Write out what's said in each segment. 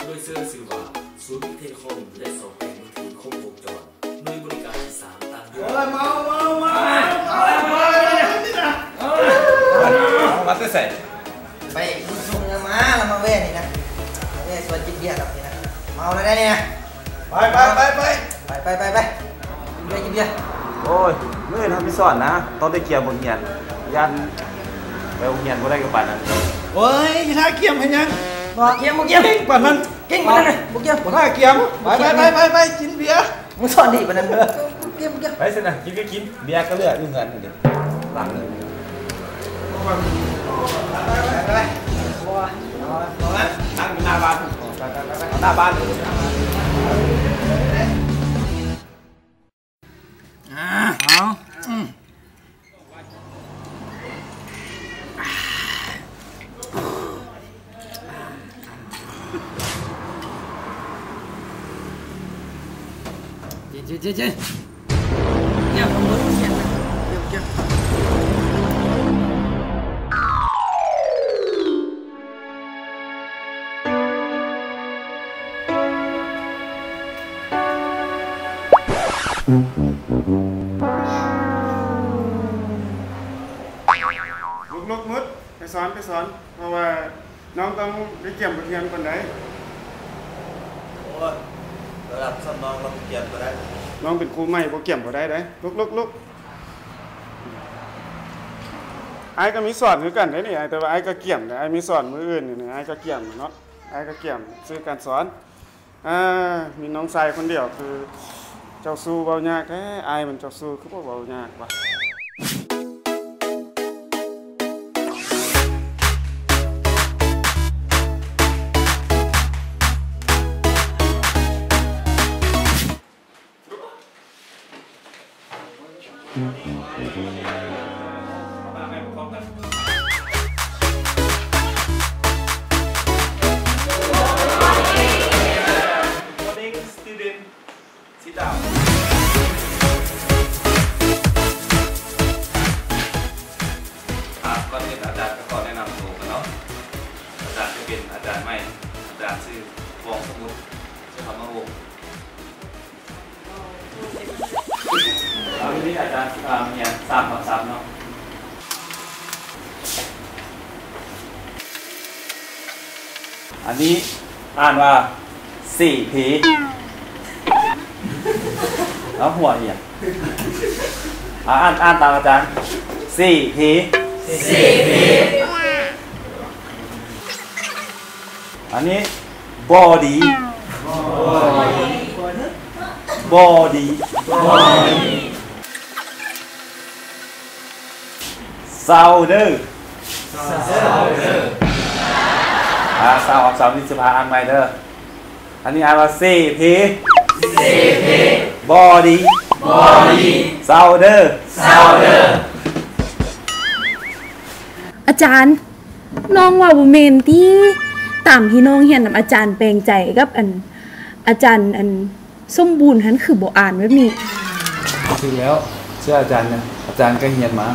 ໂດຍເຊື່ອຊື່ວ່າ ສູນວິກເທເລຄອມ ແລະ ຊອບແປງມືຖືຄົບວົງຈອນ ໜ່ວຍບໍລິການທີ່ສາມຕາມເດືອນ. ມາແຕ່ໃສ? ໄປບຸນຊົງມາ ລະມາແວ່ນີ້ນະ ແວ່ຊວນກິນເບຍລະນີ້ນະ ເມົາລະໄດ໋ນີ້ນະ. ໄປ ໄປ ໄປ ໄປ ໄປ ໄປ ໄປ ໄປ ກິນເບຍ ກິນເບຍ. ໂອ້ຍ ມື້ອື່ນເຮົາມີສອນນະ ຕ້ອງໄດ້ກຽມບົດຮຽນ ຢ້ານໄປໂຮງຮຽນບໍ່ໄດ້ກະປານນັ້ນ. ໂອ້ຍ ຊິຖ້າກຽມເຮັດຫຍັງເນາະ ກຽມບໍ່ກຽມ ເກັ່ງປານນັ້ນ ເກັ່ງປານນັ້ນ ບໍ່ກຽມ ບໍ່ຖ້າກຽມ. ໄປ ໄປ ໄປ ໄປ ໄປ ກິນເບຍ ມຶງສອນດີປານນັ້ນ ກຽມ ກຽມ. ໄປຊັ້ນນະ ກິນກະກິນ ເບຍກະເຫຼືອຢູ່ເຮືອນຫັ້ນເດ ຫຼັງໜຶ່ງ. ລຸກໆ ມຸດ ໄປສອນ ໄປສອນ ເພາະວ່າ ນ້ອງຕ້ອງໄດ້ກຽມບົດຮຽນກ່ອນໃດ. ໂອ້ຍ ລະດັບສ່ຳນ້ອງລະກຽມບໍ່ໄດ້. ນ້ອງເປັນຄູໃໝ່ ບໍ່ກຽມບໍ່ໄດ້ເດ້. ລຸກ ລຸກ ລຸກ. ອ້າຍກະມີສອນຄືກັນເດ້ນີ້ ແຕ່ວ່າອ້າຍກະກຽມເດ້. ອ້າຍມີສອນມື້ອື່ນນີ້ ອ້າຍກະກຽມເນາະ ອ້າຍກະກຽມຊື່ການສອນ. ອ່າ ມີນ້ອງຊາຍຄົນດຽວຄືເຈົ້າຊູ້ ເວົ້າຍາກແທ້. ອ້າຍມັນເຈົ້າຊູ້ ຄືບໍ່ເວົ້າຍາກວະ. ອ່າ ກ່ອນອື່ນອາຈານກະຂໍແນະນຳໂຕກ່ອນເນາະ. ອາຈານກະເປັນອາຈານໃໝ່ ອາຈານຊື່ ຟອງສະໝຸດ ສຸທຳມະວົງ. ອັນນີ້ອາຈານ ອ່າ ຮຽນສາມທັບສາມເນາະ. ອັນນີ້ອ່ານວ່າ ເສເພ. ເອົາ ຫົວອີ່ຫຍັງ? ອ່າ ອ່ານ ອ່ານຕາມອາຈານ ເສເພ ເສເພ. ອັນນີ້ ບໍດີ ບໍດີ ໂຊເດີ ໂຊເດີ. ອ່າ ສາມທັບສາມນີ້ຊິພາອ່ານໃໝ່ເດີ. ອັນນີ້ອ່ານວ່າ ເສເພ ເສເພ. ບໍດີ ບໍດີ ໂຊເດີ ໂຊເດີ. ອາຈານ ນ້ອງວ່າບໍ່ແມ່ນຕິ? ຕາມທີ່ນ້ອງຮຽນນຳອາຈານແປງໃຈກັບ ອັນ ອາຈານ ອັນ ສົມບູນຫັ້ນ ຄືບໍ່ອ່ານແບບນີ້? ຖືກແລ້ວ ເຊື່ອອາຈານນະ ອາຈານກະຮຽນມາ.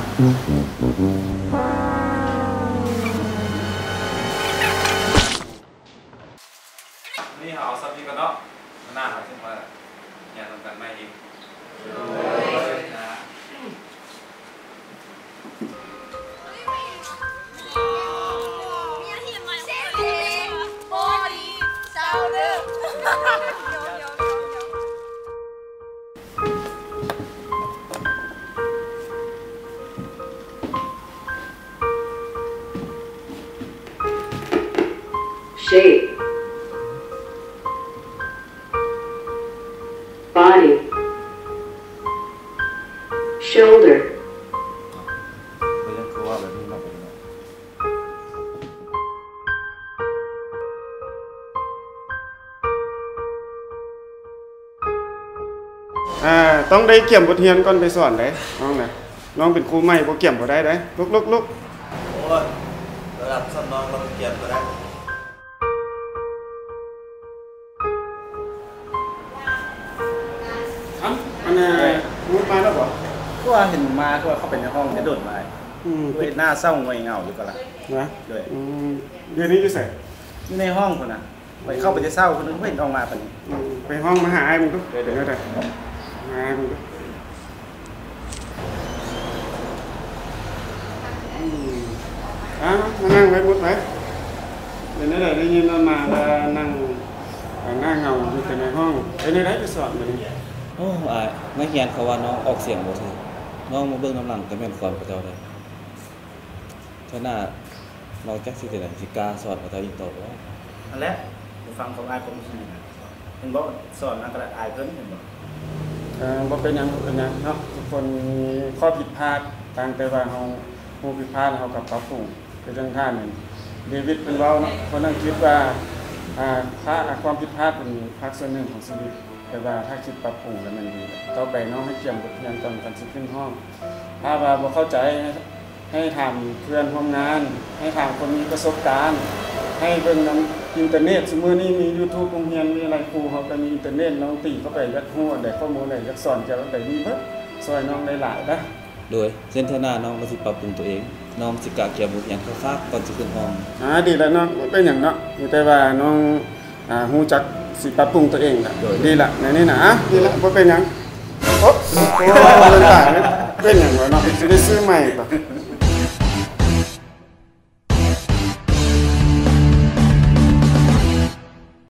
ມື້ນີ້ເຮົາເອົາສ່ຳນີ້ກ່ອນເນາະ ມື້ໜ້າເຮົາຈຶ່ງມາຮຽນນຳກັນໃໝ່ອີກ. Shape. Body. Shoulder. ອ່າ ຕ້ອງໄດ້ກຽມບົດຮຽນກ່ອນໄປສອນເດ້ ນ້ອງນະ. ນ້ອງເປັນຄູໃໝ່ ບໍ່ກຽມບໍ່ໄດ້ເດ້. ລຸກ ລຸກ ລຸກ. ໂອ້ຍ ລະດັບສ່ຳນ້ອງລະກຽມບໍ່ໄດ້. ອັນ ອັນາ ເອີ ມຸດມາແລ້ວບໍ່? ຄືວ່າເຫັນມາ ຄືວ່າເຂົ້າໄປໃນຫ້ອງແຕ່ດົນມາ. ອືມ ເຮັດໜ້າເສົ້າງອຍເຫງົາຢູ່ກະລະ. ນະ? ໂດຍ. ອືມ ດຽວນີ້ຢູ່ໃສ? ຢູ່ໃນຫ້ອງພຸ້ນນະ. ຂ້າໄປແຕ່ເຊົ້າ ເພິ່ນບໍ່ເຫັນອອກມາປານນີ້. ອືມ ໄປຮ້ອງມາຫາອ້າຍເບິ່ງດູ ເປັນແນວໃດ? ຫາອ້າຍເບິ່ງດູ. ອືມ ອ່າ ມານັ່ງໄວ້ໝົດໄປ. ເປັນແນວໃດ? ໄດ້ຍິນວ່າມາແລ້ວນັ່ງ ອ່າ ໜ້າເຫງົາຢູ່ແຕ່ໃນຫ້ອງ. ເປັນແນວໃດໄປສອນມື້ນີ້? ໂອ້ ອ້າຍ ນັກຮຽນເຂົາວ່ານ້ອງອອກສຽງບໍ່ຖືກ. ນ້ອງມາເບິ່ງນຳຫຼັງກໍແມ່ນຄວາມເຂົາເຈົ້າເດ້. ເທື່ອໜ້ານ້ອງຈັກຊິເຮັດຈັ່ງໃດ ຊິກ້າສອນເຂົາເຈົ້າອີກຕໍ່ບໍ່? ຫັ້ນແຫຼະ ຜູ້ຟັງຂອງອ້າຍຄວາມຄິດນະ ເຫັນບໍ່? ສອນມາກໍໄດ້ ອາຍເພິ່ນ ເຫັນບໍ່? ເອີ ບໍ່ເປັນຫຍັງ ບໍ່ເປັນຫຍັງເນາະ ທຸກຄົນມີຂໍ້ຜິດພາດ ຕ່າງແຕ່ວ່າເຮົາຮູ້ຜິດພາດ ເຮົາກໍປັບປຸງ. ຄືຈັ່ງທ່ານເດວິດເພິ່ນເວົ້າເນາະ ຄົນອັງກິດວ່າ ອ່າ ພາ ຄວາມຜິດພາດເປັນພາກສ່ວນໜຶ່ງຂອງຊີວິດ. ແຕ່ວ່າຖ້າຄິດປັບປຸງແລ້ວແມ່ນດີແຫຼະ. ຕໍ່ໄປນ້ອງໃຫ້ກຽມບົດຮຽນກ່ອນ ກ່ອນຊິຂຶ້ນຮ້ອງ. ຖ້າວ່າບໍ່ເຂົ້າໃຈ ໃຫ້ ໃຫ້ຖາມເພື່ອນຮ່ວມງານ, ໃຫ້ຖາມຄົນມີປະສົບການ, ໃຫ້ເບິ່ງນຳອິນເຕີເນັດ. ຊຸມື້ນີ້ມີຢູທູບໂຮງຮຽນ ມີຫຼາຍຄູເຮົາກໍມີອິນເຕີເນັດ. ນ້ອງຕີເຂົ້າໄປ ຢາກຮູ້ອັນໃດ ຂໍ້ມູນໃດ ຢາກສອນກ່ຽວກັບໃດ ມີເບິດ. ຊ່ວຍນ້ອງໄດ້ຫຼາຍເດີ້. ໂດຍ ເຊັ່ນເທື່ອໜ້ານ້ອງວ່າຊິປັບປຸງຕົວເອງ ນ້ອງຊິກະກຽມບົດຮຽນເຂົ້າຟາກກ່ອນຊິຂຶ້ນຫ້ອງ. ອ່າ ດີແລ້ວນ້ອງ ບໍ່ເປັນຫຍັງເນາະ ມີແຕ່ວ່ານ້ອງ ອ່າ ຮູ້ຈັກຊິປັບປຸງຕົວເອງລະ. ໂດຍ ດີລະ ແນວນີ້ນະ. ອ່າ ດີລະ ບໍ່ເປັນຫຍັງ. ໂອ້ ໂອ້ ເປັນຫຍັງວະເນາະ ຊິໄດ້ຊື້ໃໝ່ປະ?